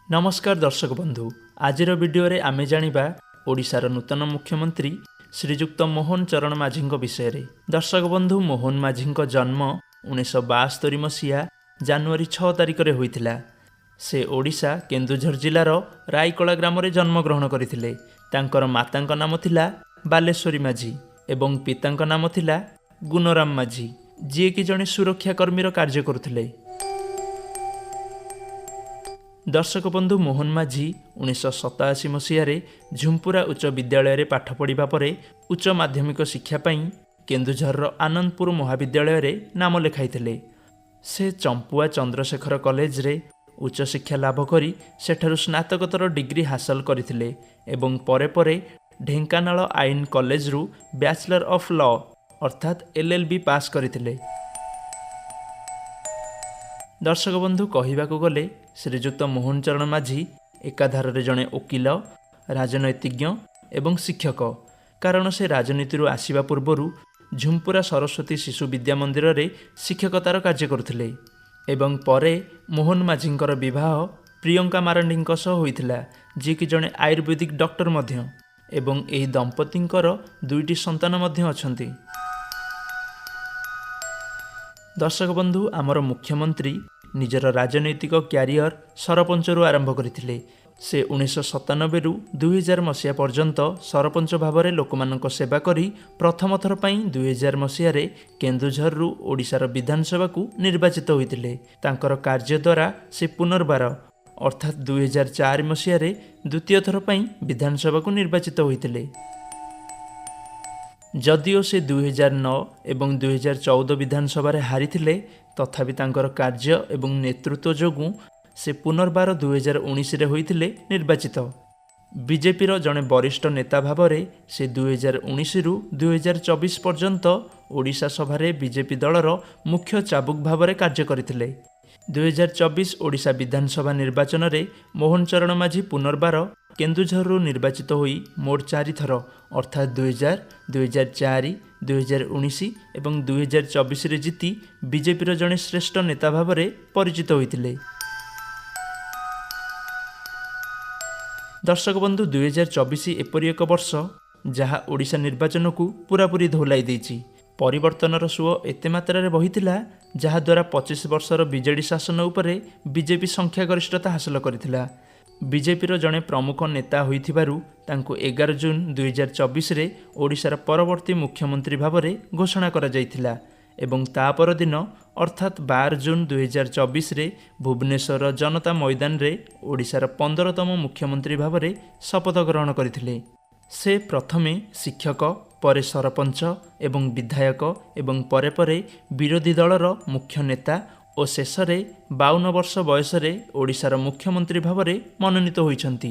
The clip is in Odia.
ନମସ୍କାର ଦର୍ଶକ ବନ୍ଧୁ, ଆଜିର ଭିଡ଼ିଓରେ ଆମେ ଜାଣିବା ଓଡ଼ିଶାର ନୂତନ ମୁଖ୍ୟମନ୍ତ୍ରୀ ଶ୍ରୀଯୁକ୍ତ ମୋହନ ଚରଣ ମାଝୀଙ୍କ ବିଷୟରେ। ଦର୍ଶକ ବନ୍ଧୁ, ମୋହନ ମାଝୀଙ୍କ ଜନ୍ମ 1972 ମସିହା ଜାନୁଆରୀ 6 ତାରିଖରେ ହୋଇଥିଲା। ସେ ଓଡ଼ିଶା କେନ୍ଦୁଝର ଜିଲ୍ଲାର ରାଇକଳା ଗ୍ରାମରେ ଜନ୍ମଗ୍ରହଣ କରିଥିଲେ। ତାଙ୍କର ମାତାଙ୍କ ନାମ ଥିଲା ବାଲେଶ୍ୱରୀ ମାଝୀ ଏବଂ ପିତାଙ୍କ ନାମ ଥିଲା ଗୁଣରାମ ମାଝୀ, ଯିଏକି ଜଣେ ସୁରକ୍ଷାକର୍ମୀର କାର୍ଯ୍ୟ କରୁଥିଲେ। ଦର୍ଶକ ବନ୍ଧୁ, ମୋହନ ମାଝୀ 1987 ମସିହାରେ ଝୁମ୍ପୁରା ଉଚ୍ଚ ବିଦ୍ୟାଳୟରେ ପାଠ ପଢ଼ିବା ପରେ ଉଚ୍ଚ ମାଧ୍ୟମିକ ଶିକ୍ଷା ପାଇଁ କେନ୍ଦୁଝରର ଆନନ୍ଦପୁର ମହାବିଦ୍ୟାଳୟରେ ନାମ ଲେଖାଇଥିଲେ। ସେ ଚମ୍ପୁଆ ଚନ୍ଦ୍ରଶେଖର କଲେଜରେ ଉଚ୍ଚଶିକ୍ଷା ଲାଭ କରି ସେଠାରୁ ସ୍ନାତକୋତ୍ତର ଡିଗ୍ରୀ ହାସଲ କରିଥିଲେ ଏବଂ ପରେ ପରେ ଢେଙ୍କାନାଳ ଆଇନ କଲେଜରୁ ବ୍ୟାଚଲର ଅଫ୍ ଲ ଅର୍ଥାତ୍ ଏଲ୍ଏଲ୍ବି ପାସ୍ କରିଥିଲେ। ଦର୍ଶକ ବନ୍ଧୁ, କହିବାକୁ ଗଲେ ଶ୍ରୀଯୁକ୍ତ ମୋହନ ଚରଣ ମାଝୀ ଏକାଧାରରେ ଜଣେ ଓକିଲ, ରାଜନୈତିଜ୍ଞ ଏବଂ ଶିକ୍ଷକ, କାରଣ ସେ ରାଜନୀତିରୁ ଆସିବା ପୂର୍ବରୁ ଝୁମ୍ପୁରା ସରସ୍ୱତୀ ଶିଶୁ ବିଦ୍ୟା ମନ୍ଦିରରେ ଶିକ୍ଷକତାର କାର୍ଯ୍ୟ କରୁଥିଲେ। ଏବଂ ପରେ ମୋହନ ମାଝୀଙ୍କର ବିବାହ ପ୍ରିୟଙ୍କା ମାରାଣ୍ଡିଙ୍କ ସହ ହୋଇଥିଲା, ଯିଏକି ଜଣେ ଆୟୁର୍ବେଦିକ ଡକ୍ଟର ମଧ୍ୟ, ଏବଂ ଏହି ଦମ୍ପତିଙ୍କର ଦୁଇଟି ସନ୍ତାନ ମଧ୍ୟ ଅଛନ୍ତି। ଦର୍ଶକ ବନ୍ଧୁ, ଆମର ମୁଖ୍ୟମନ୍ତ୍ରୀ ନିଜର ରାଜନୈତିକ କ୍ୟାରିୟର ସରପଞ୍ଚରୁ ଆରମ୍ଭ କରିଥିଲେ। ସେ 1997ରୁ 2000 ମସିହା ପର୍ଯ୍ୟନ୍ତ ସରପଞ୍ଚ ଭାବରେ ଲୋକମାନଙ୍କ ସେବା କରି ପ୍ରଥମ ଥର ପାଇଁ 2000 ମସିହାରେ କେନ୍ଦୁଝରରୁ ଓଡ଼ିଶାର ବିଧାନସଭାକୁ ନିର୍ବାଚିତ ହୋଇଥିଲେ। ତାଙ୍କର କାର୍ଯ୍ୟ ଦ୍ୱାରା ସେ ପୁନର୍ବାର ଅର୍ଥାତ୍ 2004 ମସିହାରେ ଦ୍ୱିତୀୟ ଥର ପାଇଁ ବିଧାନସଭାକୁ ନିର୍ବାଚିତ ହୋଇଥିଲେ। ଯଦିଓ ସେ 2009 ଏବଂ 2014 ବିଧାନସଭାରେ ହାରିଥିଲେ, ତଥାପି ତାଙ୍କର କାର୍ଯ୍ୟ ଏବଂ ନେତୃତ୍ୱ ଯୋଗୁଁ ସେ ପୁନର୍ବାର 2019ରେ ହୋଇଥିଲେ ନିର୍ବାଚିତ। ବିଜେପିର ଜଣେ ବରିଷ୍ଠ ନେତା ଭାବରେ ସେ 2019ରୁ 2024 ପର୍ଯ୍ୟନ୍ତ ଓଡ଼ିଶା ସଭାରେ ବିଜେପି ଦଳର ମୁଖ୍ୟ ଚାବୁକ ଭାବରେ କାର୍ଯ୍ୟ କରିଥିଲେ। 2024 ଓଡ଼ିଶା ବିଧାନସଭା ନିର୍ବାଚନରେ ମୋହନ ଚରଣ ମାଝୀ ପୁନର୍ବାର କେନ୍ଦୁଝରରୁ ନିର୍ବାଚିତ ହୋଇ ମୋଟ ଚାରିଥର ଅର୍ଥାତ୍ 2000, 2004, 2019 ଏବଂ 2024ରେ ଜିତି ବିଜେପିର ଜଣେ ଶ୍ରେଷ୍ଠ ନେତା ଭାବରେ ପରିଚିତ ହୋଇଥିଲେ। ଦର୍ଶକ ବନ୍ଧୁ, 2024 ଏପରି ଏକ ବର୍ଷ ଯାହା ଓଡ଼ିଶା ନିର୍ବାଚନକୁ ପୂରାପୂରି ଧୋଲାଇ ଦେଇଛି। ପରିବର୍ତ୍ତନର ସୁଅ ଏତେ ମାତ୍ରାରେ ବହିଥିଲା, ଯାହାଦ୍ୱାରା 25 ବର୍ଷର ବିଜେଡ଼ି ଶାସନ ଉପରେ ବିଜେପି ସଂଖ୍ୟାଗରିଷ୍ଠତା ହାସଲ କରିଥିଲା। ବିଜେପିର ଜଣେ ପ୍ରମୁଖ ନେତା ହୋଇଥିବାରୁ ତାଙ୍କୁ 11 ଜୁନ୍ 2024ରେ ଓଡ଼ିଶାର ପରବର୍ତ୍ତୀ ମୁଖ୍ୟମନ୍ତ୍ରୀ ଭାବରେ ଘୋଷଣା କରାଯାଇଥିଲା ଏବଂ ତା ପରଦିନ ଅର୍ଥାତ୍ 12 ଜୁନ୍ 2024ରେ ଭୁବନେଶ୍ୱରର ଜନତା ମଇଦାନରେ ଓଡ଼ିଶାର 15ତମ ମୁଖ୍ୟମନ୍ତ୍ରୀ ଭାବରେ ଶପଥ ଗ୍ରହଣ କରିଥିଲେ। ସେ ପ୍ରଥମେ ଶିକ୍ଷକ, ପରେ ସରପଞ୍ଚ ଏବଂ ବିଧାୟକ ଏବଂ ପରେ ପରେ ବିରୋଧୀ ଦଳର ମୁଖ୍ୟ ନେତା ଓ ଶେଷରେ 52 ବର୍ଷ ବୟସରେ ଓଡ଼ିଶାର ମୁଖ୍ୟମନ୍ତ୍ରୀ ଭାବରେ ମନୋନୀତ ହୋଇଛନ୍ତି।